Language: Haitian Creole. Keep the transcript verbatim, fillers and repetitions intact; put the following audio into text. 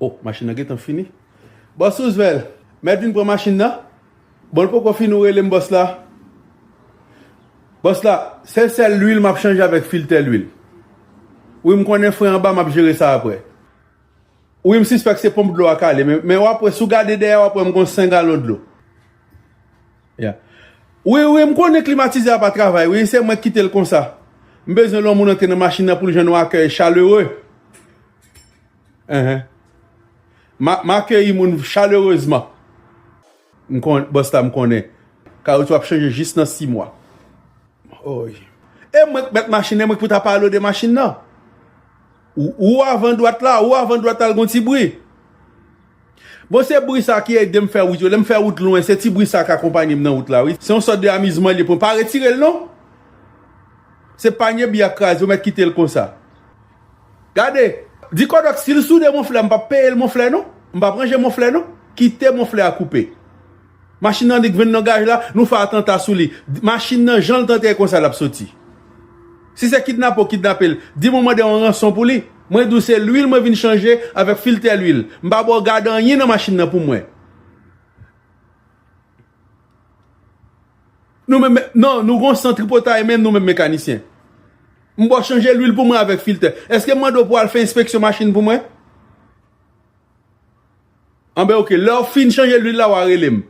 Oh, machin nan gentan fini. Bòs Roosevelt, mèt vin pran machin nan. Bon, l poko fini, ou rele m bòs la. Bòs la, se sèl lwil m ap chanje avèk filtè lwil. Wi, m konnen fren anba, m ap jere sa apre. Wi, m sispèk se ponp dlo a k ale, men, men w ap wè, si w gade dèyè, w ap wè m gon senk galon dlo. Yeah. Wi, wi, m konnen klimatizè a pa travay, wi, se mwen k kite l konsa. M bezwen lè yon moun antre nan machin nan pou l jwenn yon akèy chalere. Enhen. M a, m akeyi moun chalerezman. M konn, bòs la, m konnen. Kawoutchou ap chanje jis nan sis mwa. Oy. E mwen k mèt machin nan, e mwen k pou ta pale w de machin nan. Ou, ou avan dwat la, ou avan dwat la, l gon ti bri. Bon, se bri sa ki ede m fè wout yo. Lè m fè wout lwen, se ti bri sa k akonpanye m nan wout la, wi. Se yon sòt de amizman li ye pou m pa retire l, non. Se panye bri a k kraze, ou mèt kite l konsa. Gade, di Kòdòk, si l soude mon flè, m p ap peye l mon flè, non. M p ap ranje mon flè, non. Kite mon flè a koupe. Machin nan, li k vin nan garaj la, nou fè atanta sou li. Machin nan, jan l t antre konsa, l ap soti. Si se kidnapè w kidnape l, di m ou mande yon ranson pou li. Mwen di w se lwil mwen vin chanje avèk filtè lwil. M pa ba w gade anyen nan machin nan pou mwen. Nou menm, non, nou gon san tripotay menm, nou menm mekanisyen. M ba w chanje lwil pou mwen avèk filtè. Èske m mande w pou w al fè enspeksyon machin pou mwen? Anben, oke, lè w fin chanje lwil la, w a rele m.